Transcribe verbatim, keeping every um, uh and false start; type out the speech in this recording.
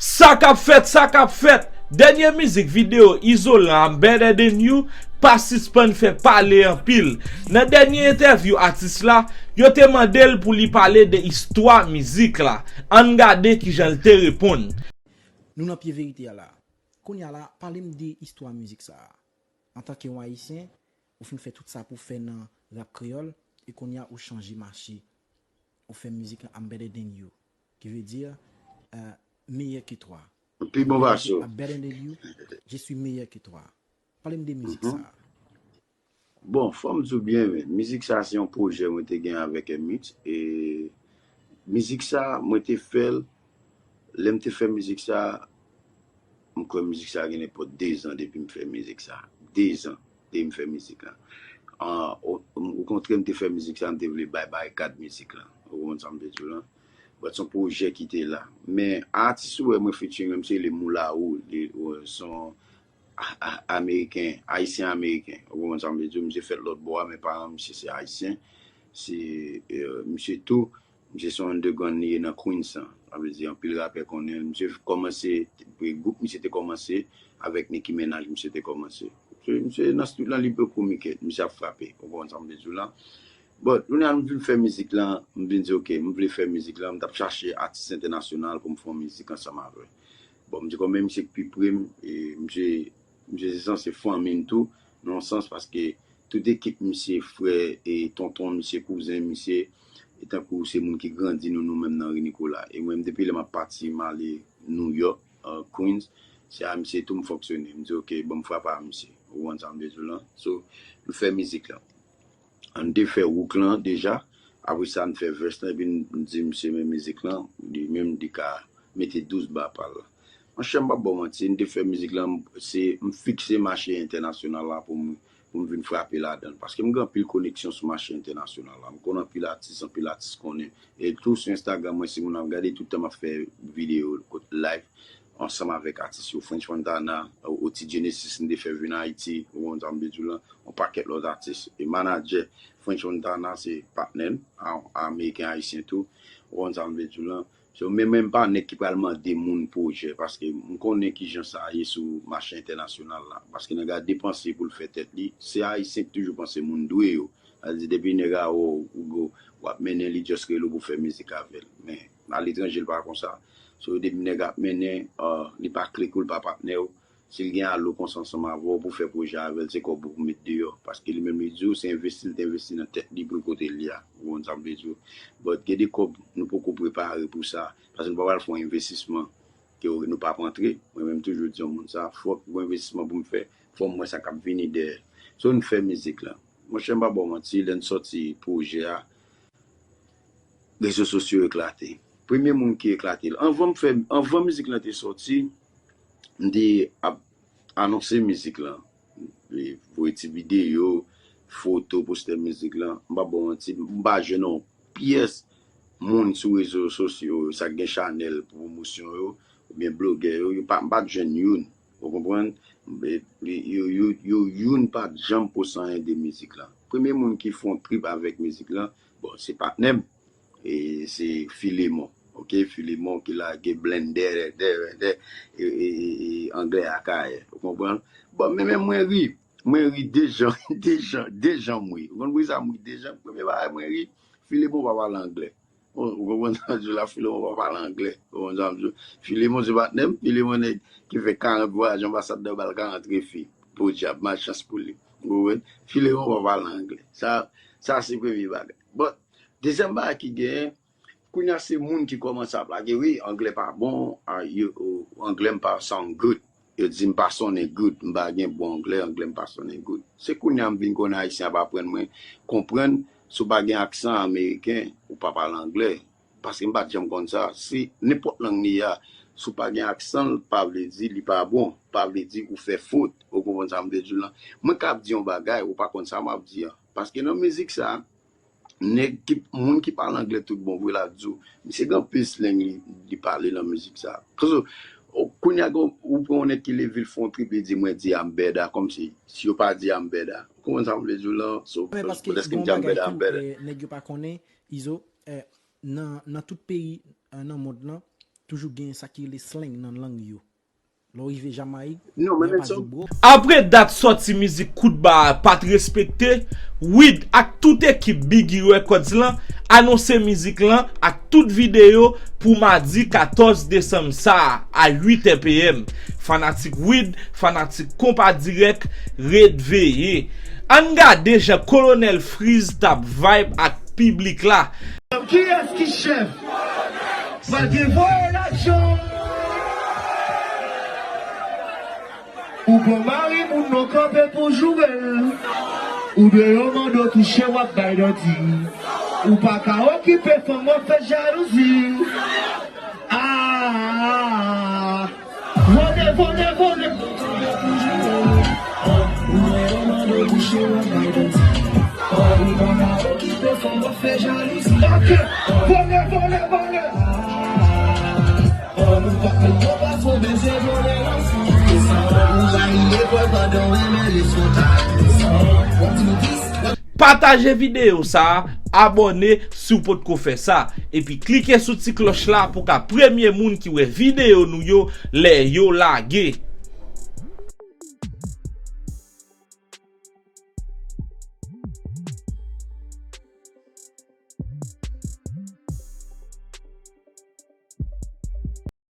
Sa k ap fèt, sa k ap fèt? Dènye mizik videyo Izolan, I'm Better Than You, pa sispann fè pale anpil. Nan dènye entèvyou atis la, yo te mande l pou li pale de istwa mizik la. Ann gade kijan l te reponn. Nou nan pye verite a la. Kounye a la, pale m de istwa mizik sa a. Antanke yon Ayisyen, ou fin fè tout sa pou fè nan rap kreyòl, e kounye a ou chanje mache. Ou fè mizik I'm Better Than You, ki vle di, euh, meilleur que toi. Pi bon pase w. I'm Better Than You, je suis meilleur que toi. Pale m de mizik sa a. Bon, fò m di w byen, men, mizik sa se yon pwojè mwen te gen avèk M-Mix. E mizik sa, mwen te fè l, lè m te fè mizik sa, m kwè mizik sa gen nenpòt dezan depi m fè mizik sa. Dezan depi m fè mizik la. An, o- okontrè, m te fè mizik sa, m te vle bay barikad mizik la. Ou konprann sa m vle di w la? But se yon pwojè ki te la. Men atis ou wè mwen featuring, se le Moulawou, li, se yon a- a- ameriken, ayisyen ameriken. Ou konprann sa m vle di w? Misye fèt lòt bò a, men paran misye se ayisyen. Se, euh, misye tou, misye se yon underground li ye nan Queens lan. Sa vle di anpil rapè konnen l. Misye kòmanse, gwoup misye te kòmanse avèk Nicki Minaj, misye te kòmanse. Misye, misye nan street lan, li poko make it, misye ap frape. Ou konprann sa m vle di w la? Bon, kounye a m vin fè mizik lan, m vin di, ok, m vle fè mizik lan, m t ap chache atis entènasyonal pou m fè yon mizik ansanm avè l. Bon, m di kòm misye k pi pre m, e misye, misye se sanse fanmi m tou, nan yon sans, paske tout ekip misye, frè e tonton misye, kouzen misye, e tankou se moun ki grandi nou, nou menm nan Ri Nikola. E mwen, depi lè m ap pati, m ale New York, euh, Queens, se a misye tou m fonksyone. M di, ok, ban m frape a misye. Ou konprann sa m vle di w lan? So, nou fè mizik lan. Ann te fè wouk lan deja. Apre sa, n fè vès lan, epi n di misye men mizik lan, li menm li ka mete douz ba pa l la. Monchè, m p ap ba w manti, n te fè mizik lan, m, se, m fikse mache entènasyonal la pou m, pou m vin frape ladan l. Paske m gen anpil koneksyon sou mache entènasyonal la. M konn anpil atis, anpil atis konnen. E tou sou Instagram mwen, si moun ap gade, tout tan m ap fè videyo kot live ansanm avèk atis yo. French Montana, Oti Genesis, m te fè vin Ayiti, ou konn sa m vle di w lan, yon pakèt lòt atis. E manadjè French Montana se patnè m, a- ameriken ayisyen tou, ou konn sa m vle di w lan. So, men mwen m pa nèg ki pral mande moun pwojè, paske m konnen kijan sa ye sou mache entènasyonal la. Paske nèg la depanse pou l fè tèt li, se ayisyen ki toujou panse moun dwe yo. Sa vle di depi nèg la wè w, ou go, w ap mennen, li just rele w pou fè mizik avè l. Men aletranje l pa konsa. So depi nèg ap mennen, uh, li pa klik ou, l pa patnè w, si l gen alo konsa ansanm avè w pou fè pwojè avè l, se kòb ou pou met deyò. Paske li menm li di w se envesti l te envesti nan tèt li pou l kote l ye a. Ou konprann sa m vle di w? But gen de kòb nou poko prepare pou sa. Paske nou pa pral fè yon envestisman ke nou p ap antre. Mwen menm toujou di yon moun sa, fòk gon envestisman pou m fè, fò m wè sa k ap vini dèyè. So n fè mizik lan. Monchè, m pa ba w manti, lè n sòti pwojè a, rezo sosyo eklate. Premye moun ki eklate l. Anvan m fè, anvan mizik lan te sòti, m te ap anonse mizik lan. Voye ti videyo, foto, postè mizik lan. M pa ba w manti, m pa jwenn yon pyès moun sou rezo sosyo yo, sa k gen chanèl pwomosyon yo, oubyen blogè yo, yo pa, m pa t jwenn youn. Ou konprann? Yo, yo, yo, youn pa t janm poste anyen de mizik lan. Premye moun ki fè yon trip avèk mizik lan, bon, se patnè m. E se Filemon. Ok, Filemon ki lage blendè, dè, dè, e, e, e, e anglè akayè. Ou konprann? Bon, men, men mwen ri. Mwen ri de jan, de jan, de jan m ri. Ou konn poukisa m ri de jan? Premye bagay mwen ri, Filemon pa pale anglè. Ou, ou konprann sa m di w la, Filemon pa pale anglè. Ou konprann sa m di w? Filemon se patnè m, Filemon nèg ki fè karant vwayaj anbasadè ba l karant refi. Podyab, malchans pou li. Ou konprann? Filemon pa pale anglè. Sa, sa se premye bagay. Bon, dezyèm bagay ki genyen, kounye a se moun ki kòmanse ap lage, wi, anglè pa bon, a, yo, o, anglè m pa sound good. Yo di m pa sonnen good, m pa gen bon anglè, anglè m pa sonnen good. Se kounye a m vin konnen ayisyen ap aprann mwen konprann, si w pa gen aksan ameriken, ou pa pale anglè. Paske m pa t janm konn sa. Si nenpòt lang li ye a, si w pa gen aksan l, pa vle di li pa bon, pa vle di ou fè fot. Ou konprann sa m vle di w lan? Mwen ka ap di yon bagay, ou pa konn sa m ap di an. Paske nan mizik sa, nèg ki, moun ki pale anglè tout bon vre la di w, misye gen anpil slang li, li pale nan mizik sa. Kounye a ou pran yon nèg ki leve l fè yon trip, li di mwen di I'm better, kòmsi si yo pa di I'm better. Ou konprann sa m vle di w lan? So, Men paske gen yon bagay tou, eh, nèg yo pa konnen, Izo, eh, nan, nan tout peyi, eh, nan mond lan, Toujou gen sa ki rele slang nan lang yo. Lè w rive Jamayik, Non, men nèg men pa sa di w bro. Apre dat sòti mizik Kout Ba a pa t respekte, Wid ak tout ekip Biggy Records lan anonse mizik lan ak tout videyo pou madi katòz desanm sa a, a uit è p m. Fanatik Wid, fanatik Konpa Dirèk, ret veye. Ann gade jan Kolonèl Freeze t ap vibe ak piblik la. Kiyès ki chèf? Malgre voye lajan, ou pran mari moun nan kanpe pou joure l. Ou deyò mande w touche w ap bay danti. Ou pa ka okipe fanm w ap fè jalouzi. Ah, vole, vole, vole. Ok, vole, vole, vole. Pataje videyo sa a, abòne si w potko fè sa, epi klike sou ti klòch la pou w ka premye moun ki wè videyo nou yo lè yo lage.